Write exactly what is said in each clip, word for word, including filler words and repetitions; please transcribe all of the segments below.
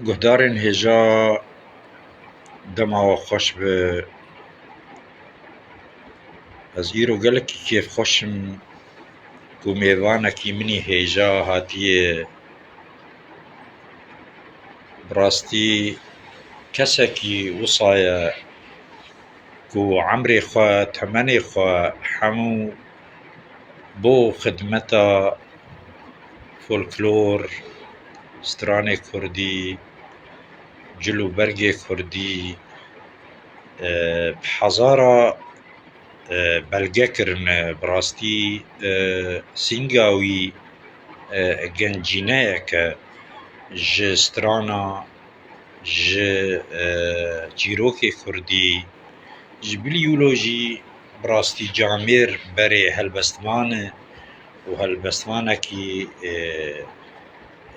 Guhdarên hêja, dema we xweş be. Ez îro gelekî kêfxweş im ku mêvanekî min î hêja hatiye. Bi rastî kesekî wisa ye ku emrê xwe, temenê xwe hemû bo xidmeta folklor, stranê kurdî, cil û bergê kurdî, e, bi hezara, e, belge kirine. Bi rastî, e, sînga wî, e, gencîneyeke ji strana, ji, e, çîrokê kurdî, ji bilî wilo jî bi rastî camêr berê helbestvan e û helbestvanekî, e,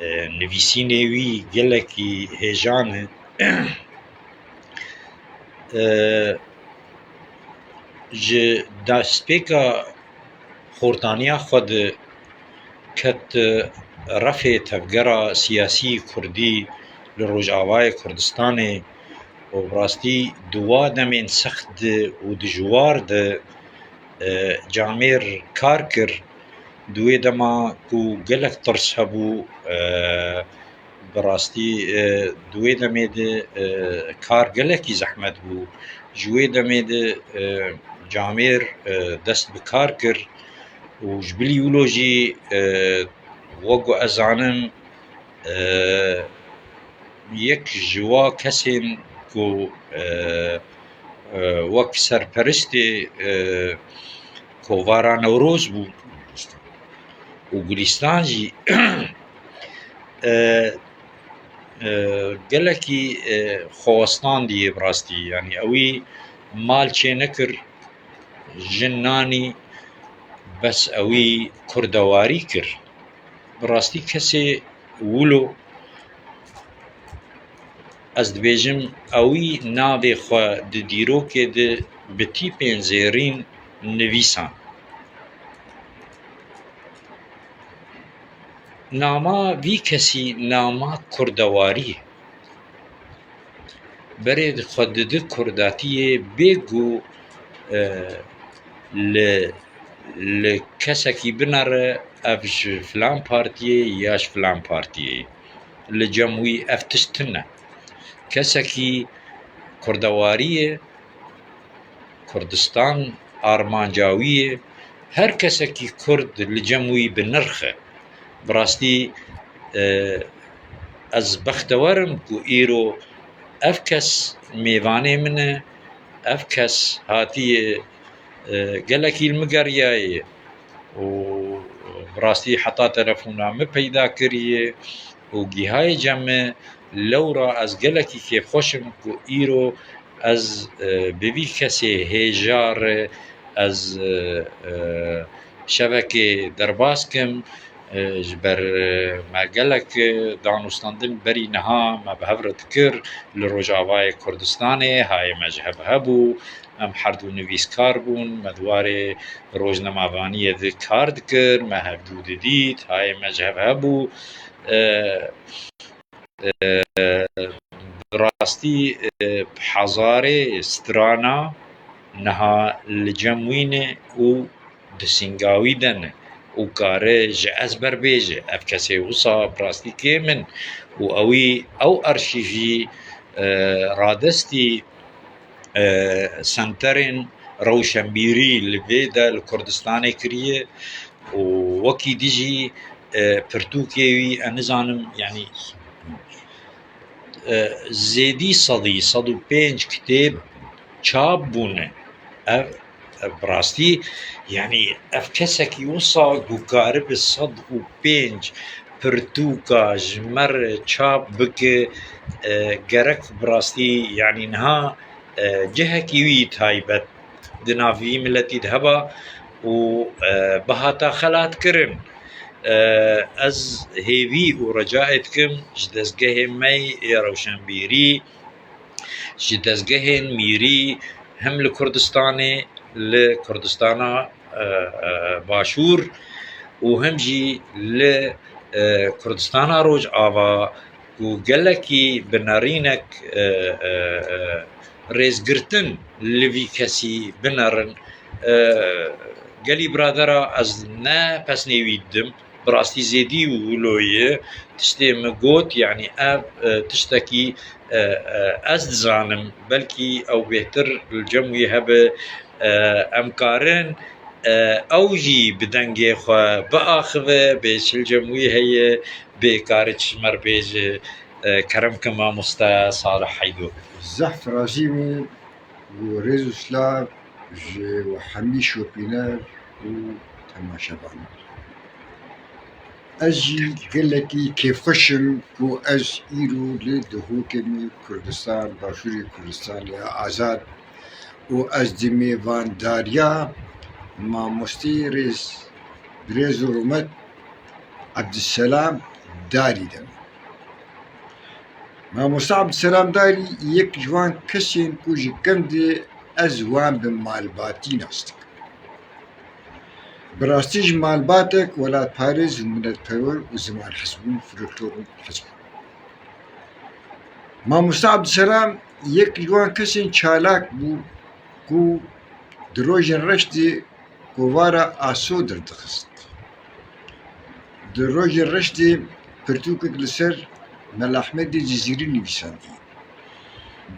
e, nivîsînê wî gelekî hêjan e. E, ji destpêka xortaniya xwe de ket refê tevgera siyasî kurdî li Rojavayê Kurdistanê û bi rastî di wa demên sext û dijwar de, e, camêr kar kir. Di wê dema ku gelek tirs hebû, e, bi rastî, e, di wê demê de, e, kar gelekî zehmet bû. Ji wê demê de, e, camêr, e, dest bi kar kir û ji bilî wilo jî, e, wek ku ez zanim, e, yek ji wa kesên ku, e, e, wek serperistê, e, Kovara Newroz bû û Gulistan jî, e, e, gelekî, e, xwewestandiye bi rastî. Yanî ewî mal çê nekir, jin nanî, bes ewî kurdewarî kir. Bi rastî kesê wilo, ez dibêjim, ewî navê xwe di dîrokê de bi tîpên zêrîn nivîsan. Nama vî kesî nama kurdewarî ye. Berê xwe didi kurdatiyê bê ku, e, li, li kesekî binere ev ji filan partiyê ya ji filan partiyê. Li cem wî ev tişt tune. Kesekî kurdewarî ye, Kurdistan armanca wî ye. Her kesekî Kurd li cem wî bi nirx e. Bi rastî, e, ez bextewer im ku îro ev kes mêvanê min e, ev kes hatiye, e, gelekî li min geriyaye û bi rastî heta telefona min peyda kiriye û gihaye cem min. Lewra ez gelekî kêfxweş im ku îro ez, e, bi vî kesê hêja re ez, e, e, şevekê derbas kim. E, ji ber, e, me gelek, e, danûstandin berî niha me bi hev re dikir. Li Rojavayê Kurdistanê hayê me ji hev hebû. Em her du nivîskar bûn. Me di warê rojnamevaniyê de kar dikir. Me hevdû didît. Hayê me ji hev hebû. E, e, bi rastî, e, bi hezarê strana niha li cem wî ne û di sînga wî de ne û kare ji ezber bêje. Ev kesê wisa bi rastî kêm in û ewî ew arşîvî, e, radestî, e, senterên rewşenbîrî li vê de li Kurdistanê kiriye û wekî dijî, e, pirtûkê wî, e, nizanim, yanî, e, zêdî sedî, sed û pênc kitêb çap bûne. Ev, ev bi rastî, yanî ev kesekî wisa ku karibe sed û pênc pirtûka ji me re çap bike, e, gerek bi rastî, yanî niha, e, cihekî wî taybet di nav vî miletî de heba û, e, bihata xelatkirin. E, ez hêvî û recayê dikim ji dezgehê me yê rewşenbîrî, ji dezgehên mîrî, hem li Kurdistanê, li Kurdistana, e, e, Başûr û hem jî li, e, Kurdistana Rojava ku gelekî bi nerînek, e, e, e, rêzgirtin li vî kesî binerin. E, gelî biradera ez ne pesnê wî didim. Bi rastî zêdî wilo ye. Tiştê min got, yanî ev, e, tiştekî, e, e, ez dizanim, belkî ew bêhtir li cem wî hebe, e, em karin, e, ew jî bi dengê xwe biaxive, bê çi li cem wî heye, bê kare çi ji me re bêje, e, kerem ke mamoste Salih Heydo. Zehf razî me û rêz û silav ji we hemî şopîner û temaşevanan. Ez jî gelekî kêfxweş im ku ez îro li Duhokê me Kurdistan, Başûrê Kurdistanê ya Azad û ez di mêvandariya mamosteyê rêz, bi rêz û rûmet Ebdulselam Darî de me. Mamoste Ebdulselam Darî yek ji wan kesên ku ji kend de ez wan bi malbatî nas dikim. Bi rastî jî malbatek welatparêz û miletperwer û zimanhez bû, folklorhez bû. Mamoste Ebdulselam yek ji wan kesên çalak bû ku di rojên reş de kovara Aso derdixist. Di rojên reş de pirtûkek li ser Mela Ehmedê Cizîrî nivîsandî.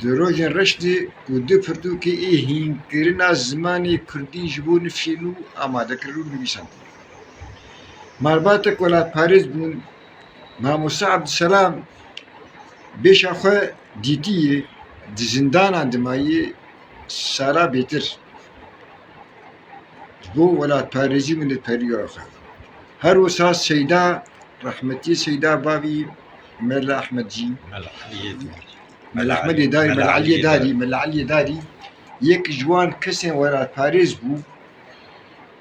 Di rojên reş de ku du pirtûkê ê hînkirina zimanê kurdî ji bo nifşê nû amade kir û nivîsandî. Malbatek welatparêz bûn. Mamoste Ebdulselam bêşa xwe dîtiye, di zindana dimayê sala bêtir. Ji bo welatparêzî û miletperweriya xwe. Her wisa Seyda, rehmetî Seyda bavî Mela Ehmed jî. Mela Eliyê Darî. Mela Ehmedê Darî, Mela Eliyê Darî, Mela Eliyê Darî yek ji wan kesên welatparêz bû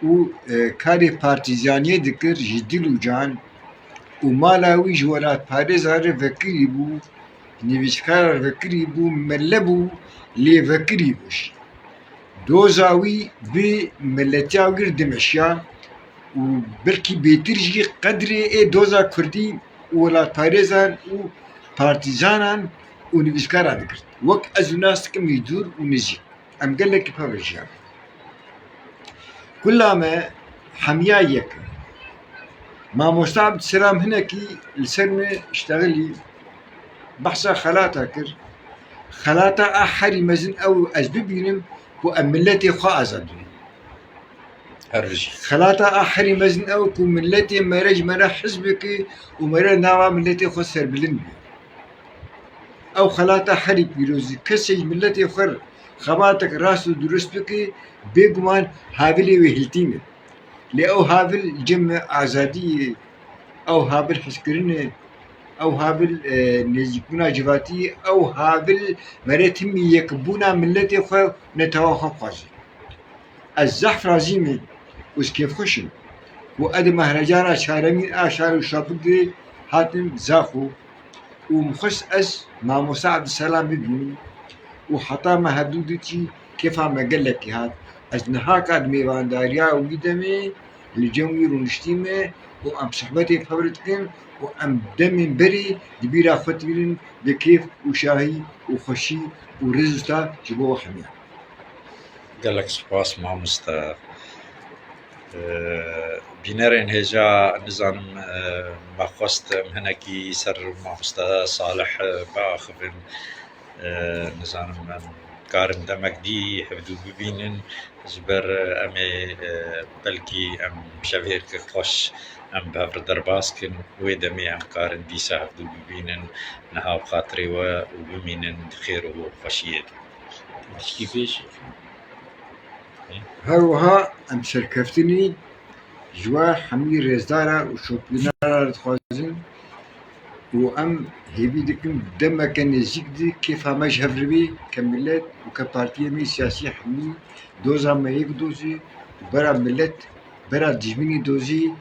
û, e, karê partîzaniyê dikir ji dil û can û mala wî ji welatparêzan re vekirî bû, nivîskara re vekirî bû, mele bû, lê vekirî bû jî. Doza wî bi miletiya wî re dimeşiya û belkî bêtir jî qedrê ê doza kurdî û welatparêzan û partîzanan û nivîskaran digirt. Wek ez û nas dikim, wî dûr û nizîk. Em gelekî pevre jiyan. Kula me hemiya yek in. Mamoste Abdulselam hinekî li ser me iştexilî behsa xelata kir. Xelata a herî mezin ew ez bibînim ku em miletê xwe azad bibînin. Her bijî. Xelata a herî mezin ew ku miletê me re ji me re hez bike û me re nava miletê xwe serbilind bike. Ew xelata herî pîroz e. Kesê ji miletê xwe re xebatek rast û durust bike, bêguman havilê wê hiltîne. Lê ew havil cem azadiyê, ew havil hezkirinê, ew havil, e, nêzîkbûna civatî, ew havil meret himî yekbûna miletê xwe, netewa xwe dixwaze. Ez zehf razî me û ez kêfxweş im ku ez di mehrejana çaremîn a şar û şapik de hatim Zaxo û min xwest ez mamoste Abdulselam bibînim û heta me hevdû dît jî kêfa me gelekî hat. Ez niha ka di mêvandariya wî de me li cem wî rûniştî me û em sohbetê bi hev re dikin û em demên berê di bîra xwe tînin bi kêf û şahî û xweşî û rêz û silav ji bo we hemiyan. Gelek spas mamoste. Ee, bînerên hêja, nizanim, ee, me xwest em hinekî ser mamoste Salih, ee, biaxivin. Ee, nizanim em karin demek dî hevdû bibînin. Ji ber, ee, em ê, ee, belkî em şevêrkek xweş em bi hev re derbas kin. Wê demê em karin dîsa hevdû bibînin. Niha bi xatirê we û bimînin di xêr û xweşiyê de. Tiştî bêjî. Her wiha em serkeftinî ji we hemî rêzdara û şopînara re dixwazin û em hêvî dikin demeke nêzîk de kêfa me ji hev re bê, ke milet û ke partiyê me siyasî hemî doza me yek dozê û bera milet, bera dijminî dozê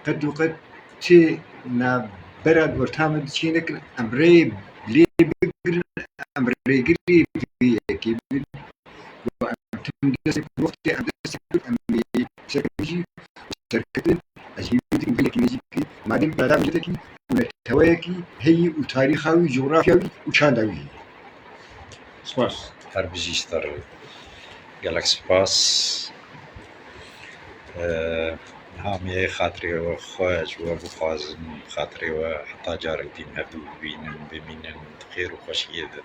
qet û qet tê navbera orta me de çê nekin, em rê lê bigirin, em rêgirê vê yekê bin. Û em tim destê wextê em destê bin, em ê serkevin jî serkevin. Ez hêvî dikim gelekî nêzîk bike. Madem îrada miletek û neteweyekî heyî û tarîxa wî, cografya wî û çanda wî heye. Spas. Her bijî star. Gelek spas. Niha em ê xatirê we xwe ji we bixwazin, xatirê we heta carek din hevdû bibînin, bimînin di xêr û xweşiyê de.